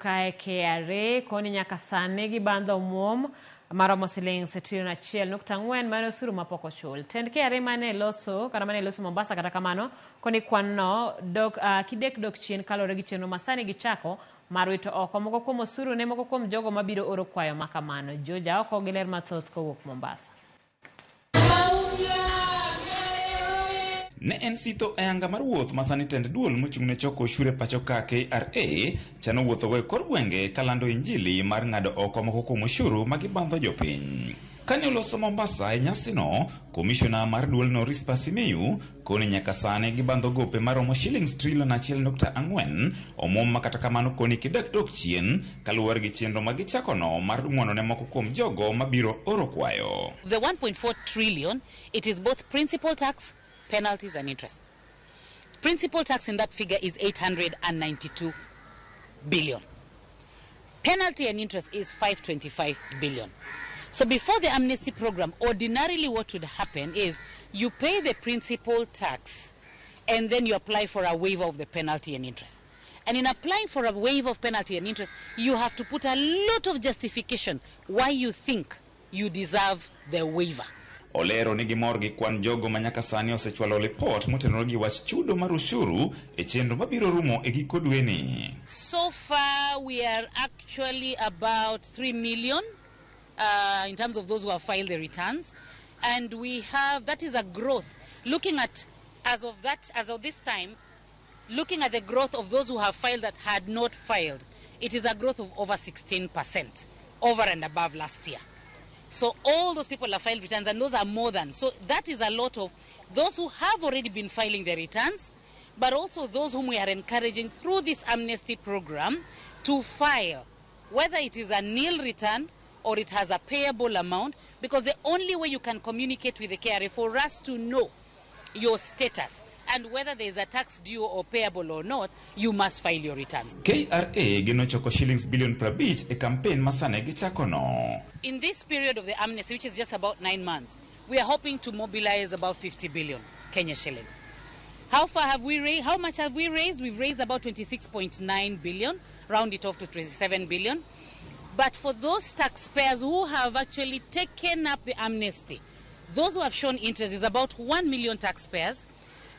Kae KRA koni nyaka sani gibandho omuom maromo siling 61.4 mane osuru mapok ochul. Tend KRA mane loso kata mane loso Mombasa kata kamano koni kwan no dok kidek dok chien kaluwore gi chenro masani gichako mar wito oko moko kuom osuru ne moko kuom jogo mabiro oro kwayo ma kamano. Joja oko gi ler mathoth kowuok Mombasa. Ne en sitho ayanga mar wuoth ma sani tend duol mochung' ne choko osuru e pacho ka KRA chano wuothogo e kor gwenge kalando injili mar ng'ado oko moko kuom osuru ma gibandho jopiny. Kane oloso Mombasa e nyasino, komishona mar duolno Rispa Simiyu koni nyaka sani gibandho gope maromo shillings trilion 1.4 omuom ma kata kamano koni kidak dok chien kaluwore gi chenro ma gichakono mar ng'wono ne moko kuom jogo mabiro oro kwayo. The 1.4 trillion, it is both principal tax, penalties and interest. Principal tax in that figure is 892 billion. Penalty and interest is 525 billion. So before the amnesty program, ordinarily what would happen is you pay the principal tax and then you apply for a waiver of the penalty and interest. And in applying for a waiver of penalty and interest, you have to put a lot of justification why you think you deserve the waiver. Olero ni gimor gi kwan jogo ma nyaka sani osechwalo lipot motenore gi wach chudo mar ushuru e chenro mabiro rumo e giko dweni. So far, we are actually about 3 million in terms of those who have filed the returns. And we have, that is a growth. Looking at, as of that, as of this time, looking at the growth of those who have filed that had not filed, it is a growth of over 16% over and above last year. So all those people have filed returns, and those are more than. So that is a lot of those who have already been filing their returns, but also those whom we are encouraging through this amnesty program to file, whether it is a nil return or it has a payable amount, because the only way you can communicate with the KRA for us to know your status and whether there is a tax due or payable or not, you must file your returns. KRA geno choko shillings bilion 50 e kampen ma sani gichakono. In this period of the amnesty, which is just about 9 months, we are hoping to mobilize about 50 billion Kenya shillings. How far have we raised? How much have we raised? We've raised about 26.9 billion, round it off to 27 billion. But for those taxpayers who have actually taken up the amnesty, those who have shown interest is about 1 million taxpayers,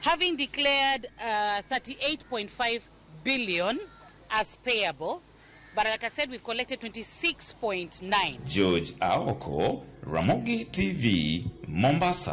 having declared 38.5 billion as payable. But like I said, we've collected 26.9. George Aoko, Ramogi TV, Mombasa.